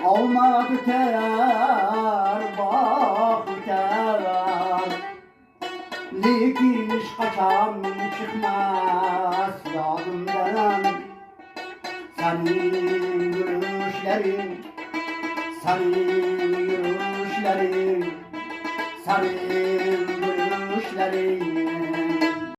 Olma biter, bak biter. Lekin hech qachon chiqmas yodimdan sening yurishlaring, sening yurishlaring, sening yurishlaring.